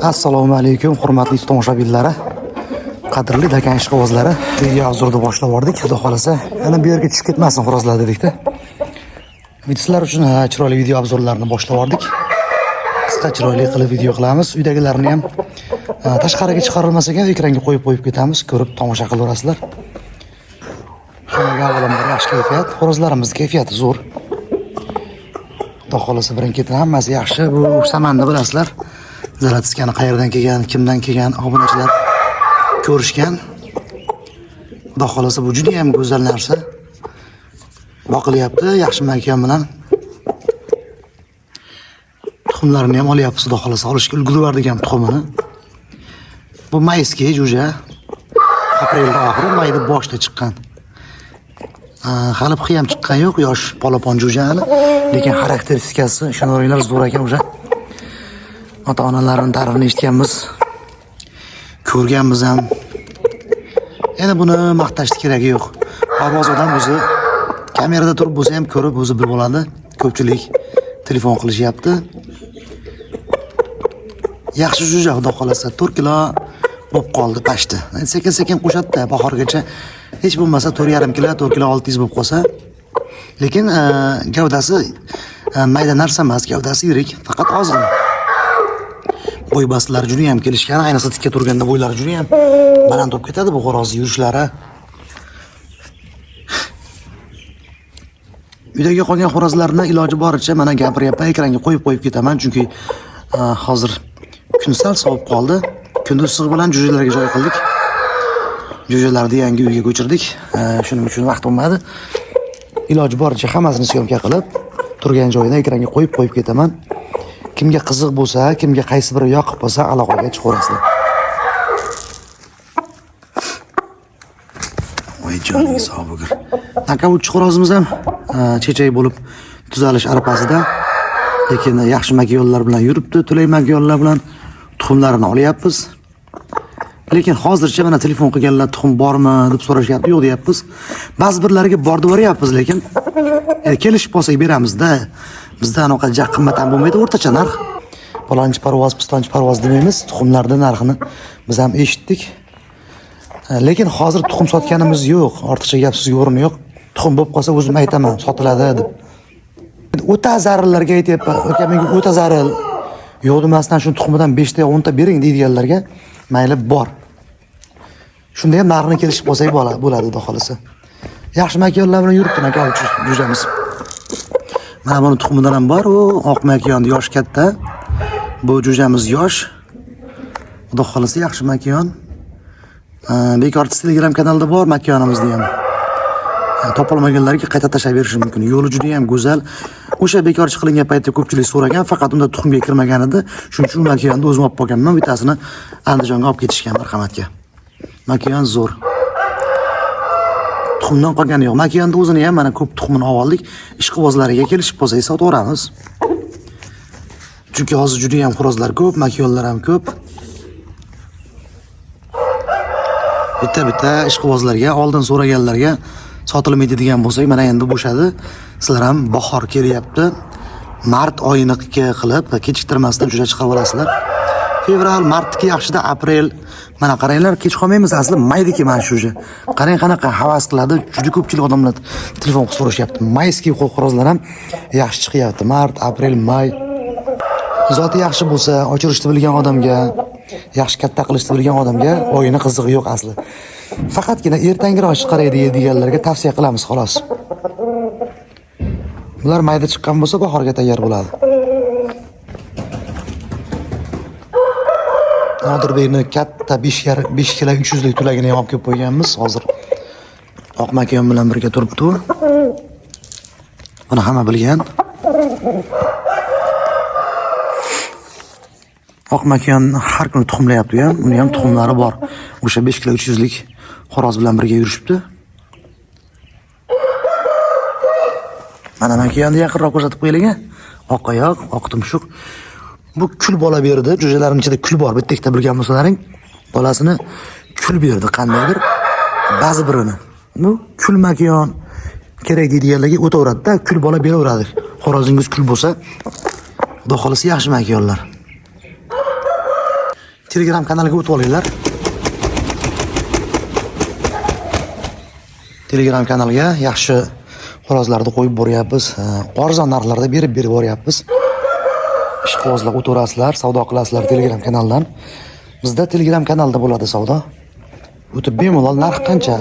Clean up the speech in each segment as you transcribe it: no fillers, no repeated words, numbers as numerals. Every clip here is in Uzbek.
Assalomu alaykum hurmatli tomoshabinlari. Qadrli dokan ishqibozlari, video obzorni boshlab yubordik. Xudo xolasa, yana bu yerga tushib ketmasin xo'rozlar dedikda. Sizlar uchun chiroyli video obzorlarni boshlab yubordik. Qisqa chiroyli qilib video qilamiz. Uydagilarni ham tashqariga chiqarilmas ekan, ekranga qo'yib qo'yib ketamiz, ko'rib tomosha qilaverasizlar. Hammaga avvalambor yaxshi kayfiyat. Xo'rozlarimiz kayfiyati zo'r. Xudo xolasa birin-ketin hammasi yaxshi. Bu samanni bilasizlar. Zaratskani qayerdan kelgan, kimdan kelgan obunachilar ko'rishgan. Xudo xolasa bu juda ham go'zal narsa. Boqilyapti yaxshi makan bilan. Tuxumlarini ham olyapmiz, xudo xolasa olishga ulgurib ham tuxumini. Bu mayskiy jo'ja. Aprelda oxiri, mayda boshida chiqqan. Hali pixi ham chiqqan yo'q, yosh polapon jo'ja hali. Lekin xarakteristikasi ishonaveringlar zo'r ekan o'sha. Ota-onalarini ta'rifini eshitganmiz. Ko'rganmiz ham. Endi buni maqtashni keragi yo'q. Parvoz odam o'zi kamerada turib bo'lsa ham ko'rib o'zi bilib oladi. Ko'pchilik telefon qilishyapti. Yaxshi jo'ja xudo xolasa 4 kilo bo'lib qoldi pashti. Endi sekin-sekin qo'shadi-da, bahorgacha hech bo'lmasa 4,5 kilo, 4 kilo 600 bo'lib qolsa. Lekin gavdasi mayda narsa emas, gavdasi yirik, faqat ozg'in. Bo'y bastlari juda ham kelishgan, ayniqsa tikka turganda bo'ylari juda ham baland bo'lib ketadi bu xo'roz yurishlari. Uydagi qolgan xo'rozlarni iloji boricha mana gapiryapman, ekranga qo'yib qo'yib ketaman, chunki hozir kun sal sovib qoldi. Kunduz issig'i bilan jo'jalarga joy qildik. Jo'jalarni yangi uyga ko'chirdik. Shuning uchun vaqt bo'lmadi. Iloji boricha hammasini syomka qilib, turgan joyida ekranga qo'yib qo'yib ketaman. Kimga qiziq bo'lsa, kimga qaysi biri yoqib qolsa, aloqaga chiqaverasizlar. Voy joning sog' bo'lgur. Nakavutchi xo'rozimiz ham chechak bo'lib tuzalish arafasida. Lekin yaxshi makiyonlar bilan yuribdi, tulay makiyonlar bilan tuxumlarini olyapmiz. Lekin hozircha mana telefon qilganlar tuxum bormi deb so'rashyapti, yo'q deyapmiz. Ba'zi birlariga bor deb yuboryapmiz, lekin kelishib qolsak beramizda. Bizda anaqa ja qimmat ham bo'lmaydi, o'rtacha narx. Palonchi parvoz, pistonchi parvoz demaymiz, tuxumlarning narxini biz ham eshitdik. Lekin hozir tuxum sotganimiz yo'q, ortiqcha gap so'zga o'rin yo'q. Tuxum bo'lib qolsa o'zim aytaman, sotiladi deb. O'ta zarillarga aytyapman, aka menga o'ta zaril. Yo'q demasdan shu tuxumidan 5 ta 10 ta bering deydiganlarga mayli bor. Shunda ham narxini kelishib qolsak bo'ladi xudo xolasa. Yaxshi makiyonlar bilan yuribdi nakavchi jo'jamiz. Mana buni tuxumidan ham bor, u oq makiyon yosh katta. Bu jo'jamiz yosh. Xudo xolasa yaxshi makiyon. Bekor Telegram kanalida bor makiyonimizni ham. Topolmaganlarga qayta tashlab berishi mumkin. Yo'li juda ham go'zal. O'sha bekorchi qilingan paytda ko'pchilik so'ragan, faqat unda tuxumga kirmagan edi. Shuning uchun makiyonni o'zim olib qolganman, bittasini Andijonga olib ketishgan marhamatga. Makiyon zo'r. Tuxumdan qolgani yo'q. Makiyonni o'zini ham mana ko'p tuxumini olib oldik. Ishqibozlariga kelishib qolsak sotaveramiz. Chunki hozir juda ham xo'rozlar ko'p, makiyonlar ham ko'p. Bitta-bitta ishqibozlarga, oldin so'raganlarga sotilmaydi degan bo'lsak, mana endi bo'shadi. Sizlar ham bahor kelyapti. Mart oyiniki qilib, kechiktirmasdan jo'ja chiqarib olasizlar. Fevral, martniki yaxshida, aprel. Mana qaranglar, kech qolmaymiz, asli maydiki mana shu jo'ja. Qarang qanaqa havas qiladi. Juda ko'pchilik odamlar telefon qilib so'rashyapti. Mayskiy xo'rozlar ham yaxshi chiqyapti. Mart, aprel, may. Zoti yaxshi bo'lsa, ochirishni bilgan odamga, yaxshi katta qilishni bilgan odamga o'yini qizig'i yo'q asli. Faqatgina ertangiroq chiqaraydi deganlarga tavsiya qilamiz xolos. Bular mayda chiqqan bo'lsa bahorga tayyor bo'ladi. Nodirbekni katta 5 kilo 300 lik tulagini ham olib kelib qo'yganmiz. Hozir oq makiyon bilan birga turibdi u. Buni hamma bilgan. Oq makiyon har kuni tuxumlayapti u ham. Uni ham tuxumlari bor. O'sha 5 kilo 300 lik xo'roz bilan birga yurishibdi. Mana makiyonni yaqinroq ko'rsatib qo'yaylik. Oq oyoq, oq tumshuq. Bu kul bola berdi. Jo'jalarning ichida kul bor. Bitta ikkita bilgan bo'lsalaring, bolasini kul berdi qandaydir ba'zi birini. Bu kul makiyon kerak deydiganlarga o'taveradi-da, kul bola beraveradi. Xo'rozingiz kul bo'lsa, xudo xolasa yaxshi makiyonlar. Telegram kanaliga o'tib olinglar. Telegram kanaliga yaxshi xo'rozlarni qo'yib boryapmiz. Arzon narxlarda berib boryapmiz. Ishqibozlar o'taverasizlar, savdo qilasizlar Telegram kanaldan. Bizda Telegram kanalda bo'ladi savdo. O'tib bemalol narx qancha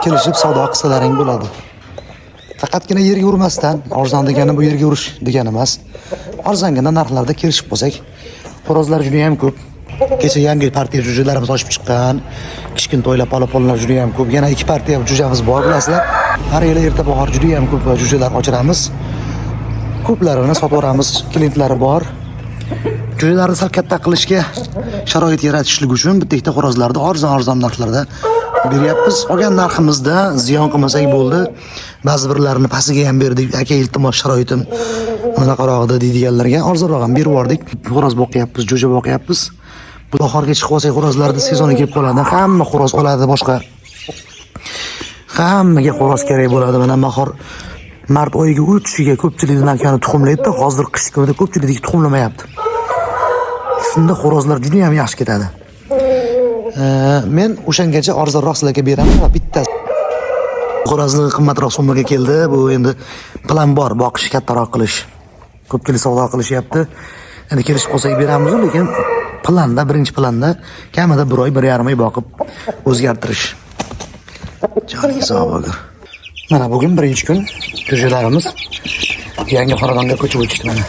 kelishib savdo qilsalaring bo'ladi. Faqatgina yerga urmasdan, arzon degani bu yerga urish degani emas. Arzongina narxlarda kelishib qolsak, xo'rozlar juda ham ko'p. Kecha yangi partiya jo'jalarimiz oshib chiqqan. Kichkintoylar, palaponlar juda ham ko'p. Yana 2 partiya jo'jamiz bor, bilasizlar. Har yili erta bahor juda ham ko'p jo'jalar ochiramiz. Ko'plarini sotib yuboramiz, klientlari bor. Jo'jalarni sal katta qilishga sharoit yaratishlik uchun bitta-ikkita xo'rozlarni arzon narxlarda beryapmiz. Olgan narximizda ziyon qilmasak bo'ldi. Ba'zi birlarini pastiga ham berdik. Aka, iltimos, sharoitim bunaqarog'ida deydiganlarga arzonroq ham berib yubordik. Xo'roz boqyapmiz, jo'ja boqyapmiz. Bu bahorga chiqib olsak, xo'rozlarni sezoni kelib qoladi. Hamma xo'roz oladi, boshqa hammaga xo'roz kerak bo'ladi. Mana bahor mart oyiga o'tishiga ko'pchilik nakani tuxumlaydi. Hozir qish kunida ko'pchilik tuxumlamayapti. Shunda xo'rozlar juda ham yaxshi ketadi. Men o'shangacha arzonroq sizlarga beraman va bitta xo'rozni qimmatroq summaga keldi. Bu endi plan bor, boqish, kattaroq qilish. Ko'pchilik savdo qilishyapti. Endi kelishib qolsak beramiz, lekin planda, birinchi planda kamida 1 oy, 1,5 oy boqib o'zgartirish. Joning sog' bo'lgur. Mana bugun birinchi kun jo'jalarimiz yangi xonadonga ko'chib o'tishdi mana.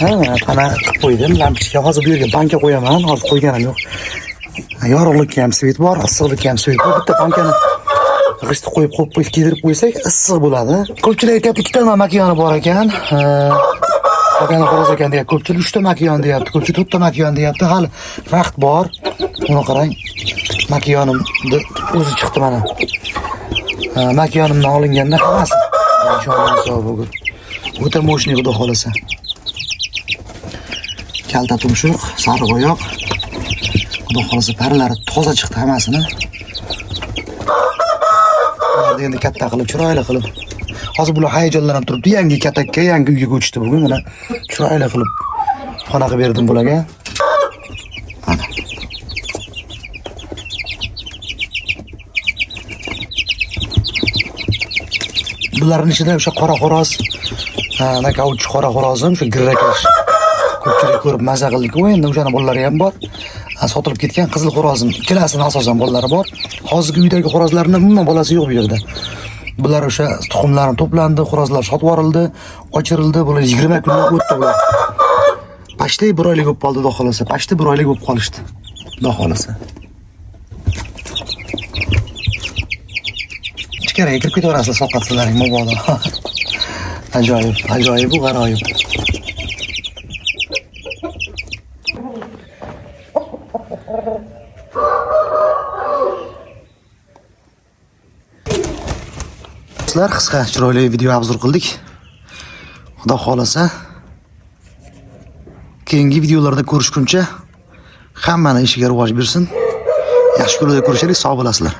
Ha, mana qilib qo'ydim lampochka. Hozir bu yerga banka qo'yaman, hozir qo'yganim yo'q. Yorug'likka ham svet bor, issiqlikka ham svet bor. Bitta bankani g'isht qo'yib qo'yib kiydirib qo'ysak issiq bo'ladi. Ko'pchilik aytyapti, ikkita makiyoni bor ekan. Qolgani xo'roz ekan deyapti. Ko'pchilik 3 ta makiyon deyapti, ko'pchilik 4 ta makiyon deyapti. Hali vaqt bor. Buni qarang. Makiyonimni o'zi chiqdi mana. Makiyonimdan olinganda hammasi. Inshaalloh bugun. O'ta moshina xudo xolasa. Kalta tumshuq, sariq oyoq. Xudo xolasa parlari toza chiqdi hammasini. Ularni endi katta qilib, chiroyli qilib. Hozir bular hayajonlanib turibdi. Yangi katakka, yangi uyga ko'chdi bugun. Mana chiroyli qilib xona qilib berdim bularga. Mana. Bularning ichida o'sha qora xo'roz, nakauch qora xo'rozim, o'sha girrakash. Ko'pchilik ko'rib maza qildik-ku, endi o'shani bolalari ham bor. Sotilib ketgan qizil xo'rozim, ikkalasini asosan bolalari bor. Hozirgi uydagi xo'rozlarning umuman bolasi yo'q bu yerda. Bular o'sha tuxumlari to'plandi, xo'rozlar sotib yuborildi, ochirildi. Bular 20 kundan o'tdi bular. Pashta 1 oylik bo'lib qoldi, xudo xolasa. Pashta 1 oylik bo'lib qolishdi. Xudo xolasa. Ichkariga kirib ketaverasizlar, sovqatsizlaring mabodo. Ajoyib, ajoyib bu g'aroyib. Do'stlar, qisqa chiroyli video obzor qildik. Xudo xolasa keyingi videolarda ko'rishguncha hammani ishiga rivoj bersin. Yaxshi kunlarda ko'rishaylik, sog' bo'lasizlar.